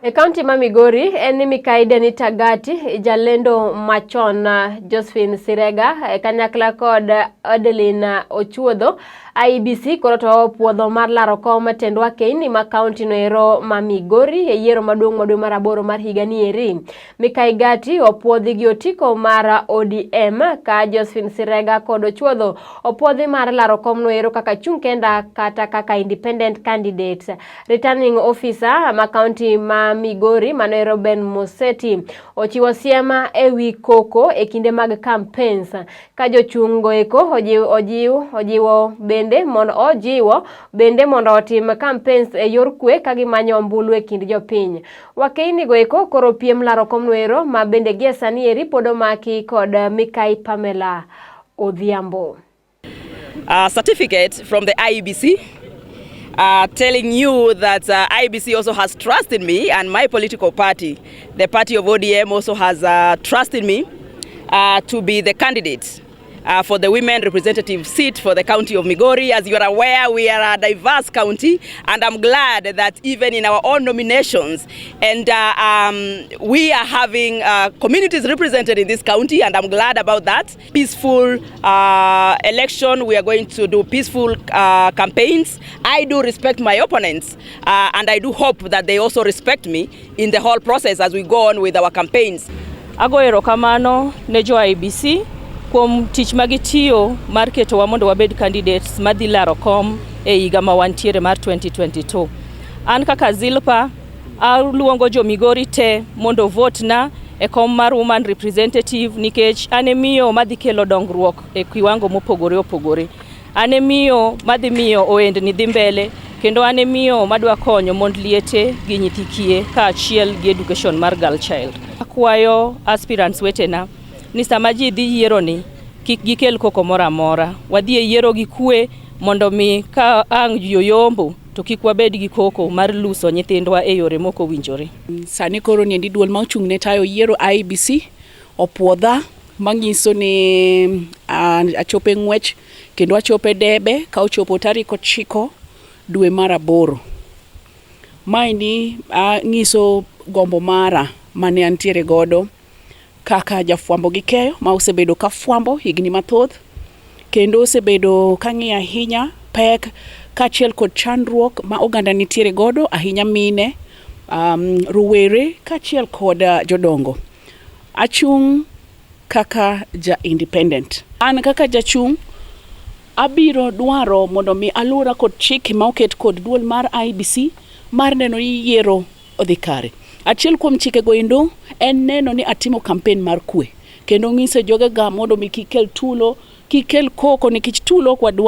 E kaunti ma Migori en ni Mikai Denita Gati, jalendo machon Josephine Sirega e kanyakla kod Adeline Ochuodho, IEBC koro to opuodho mar laro kom tend wakeini ma kaunti no ero ma Migori e yiero maduong' ma dwe mar aboro mar higa ni eri. Mikai Gati opuodhi gi otiko mar ODM ka Josephine Sirega kod Ochuodho opuodhi mar laro kom no ero kaka chung kenda kata kaka independent candidates. Returning officer ma kaunti ma Migori mano ero Ben Moseti ochiwo siem e wi koko e kinde mag campaigns ka jochung' go eko ojiwo bende mondo otim campaigns e yor kwe ka gimanyo ombulu e kind jopiny. Wakeini go eko koro piem laro kom no ero ma bende gie sani eri pod omaki kod Mikai Pamela Odhiambo. A certificate from the IEBC telling you that IEBC also has trust in me and my political party, the party of ODM, also has trust in me to be the candidate for the women representative seat for the county of Migori. As you are aware, we are a diverse county, and I'm glad that even in our own nominations, and we are having communities represented in this county, and I'm glad about that. Peaceful election, we are going to do peaceful campaigns. I do respect my opponents, and I do hope that they also respect me in the whole process as we go on with our campaigns. Ago erokamano ne jo IEBC kuom tich ma gitiyo mar ketowa mondo wabed candidates madhi laro kom e higa ma wantiere mar 2022. An kaka Zilpa aluongo jo Migori te mondo vote na e kom mar woman representative nikech an e miyo madhi kelo dongruok e kiwango mopogore opogore. An e miyo madhi miyo ohendni dhi mbele kendo an e miyo madwa konyo mond liete gi nyithi kiye kaachiel gi education mar girl child. Akwayo aspirants wetena ni sama ji dhi yiero ni kik gikel koko moro amora. Wadhi e yiero gi kwe mondo mi ka ang' ji oyombo to kik wabed gi koko mar luso nyithindwa e yore mok owinjore. Sani koro niendi duol ma ochung' ne tayo yiero IEBC opuodha manyiso ni achopo e ng'wech kendo achopo e debe ka ochopo tarik 9 dwe mar aboro. Maendi nyiso gombo mara mane antiere godo kaka jafwambo gi keyo ma osebedo ka fwambo higni mathoth kendo osebedo ka ng'iyo ahinya pek kaachiel kod chandruok ma oganda nitiere godo ahinya mine, rowere kaachiel kod jodongo. Achung' kaka ja independent. An kaka jachung' abiro dwaro mondo mi aluwra kod chike ma oket kod duol mar IEBC mar neno ni yiero odhi kare. Achiel kuom chike go endo en neno ni atimo campaign mar kwe kendo nyiso jogega mondo mi kik kel tulo, kik kel koko nikech tulo ok wadwar.